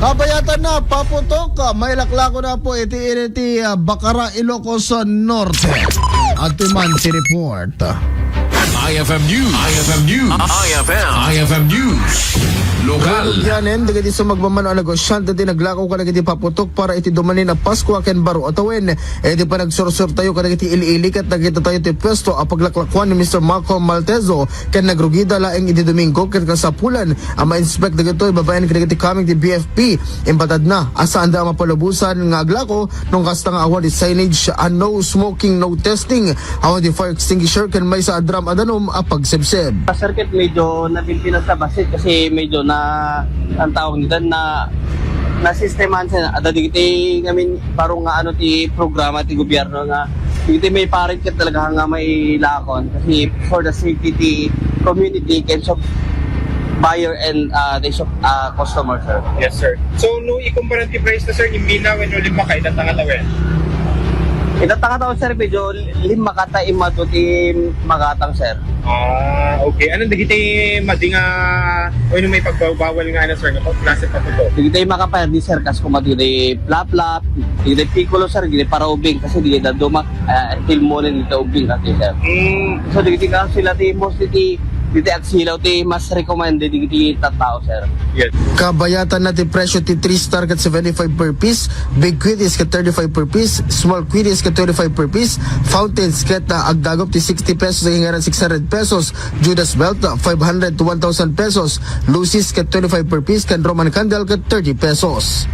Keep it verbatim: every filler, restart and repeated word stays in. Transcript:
Kabayatan na, paputok, ah, mailaklako na po iti, iti, ah, Bacara, Ilocos Norte. Adtoy man ti report. I F M News. I F M News. I F M. I F M News. Lokal. Yanen, dagiti sumagmamano a negosyante ti naglako kadagiti paputok para iti dumanin a Pasko ken baro a tawen. Iti panagsursurtayo kadagiti ili-ili ket nakitatayo ti puesto a paglaklakuan ni Mister Marco Maltezo ken nagrugida laeng iti Domingo ket kasapulan a ma-inspect dagitoy babaen kadagiti kameng ti B F P. Impatadna a saanda a mapalubosan nga aglako no kasta nga awan ti signage a no smoking, no testing, awan ti fire extinguisher ken maysa a drum a danum a pagsibsib. Sir, ket medyo nabintinas na basit kasi medyo na, ang tawag nito, na nasistemahan sa ada digiti ngamin baro nga ano ti programa ti gobyerno nga digiti may parit ket talaga nga may lakon kasi for the safety ti community ken shop buyer and uh, the shop uh, customer, sir. Yes, sir. So, no ikumpara ti price na, sir, imbila wenno lima ka, ita nga tawen? Ita nga tawen, sir, medyo lima ka ta imadu ti magatang, sir. Ah, okay. Anong dagiti madi nga o yung may pagbawal nga ano, sir, nga klase pa to? Digiti makapayar di, sir, kas kuma digiti plaplap, digiti piccolo, sir, digiti para ubing kasi digiti daduma uh, tilmonen digiti ubing kasi, sir. Mm, So digiti ka sila ti mostly ti digiti agsilaw ti mas recommended digiti tattao, sir. yes. Kabayatan na ti presyo ti three star ket seventy-five per piece, big quinties ket thirty-five per piece, small quinties ket twenty-five per piece, fountains ket uh, agdagup ti sixty pesos ket six hundred pesos, Judas belt uh, five hundred to one thousand pesos, lucis ket twenty-five per piece, ken Roman candle ket thirty pesos.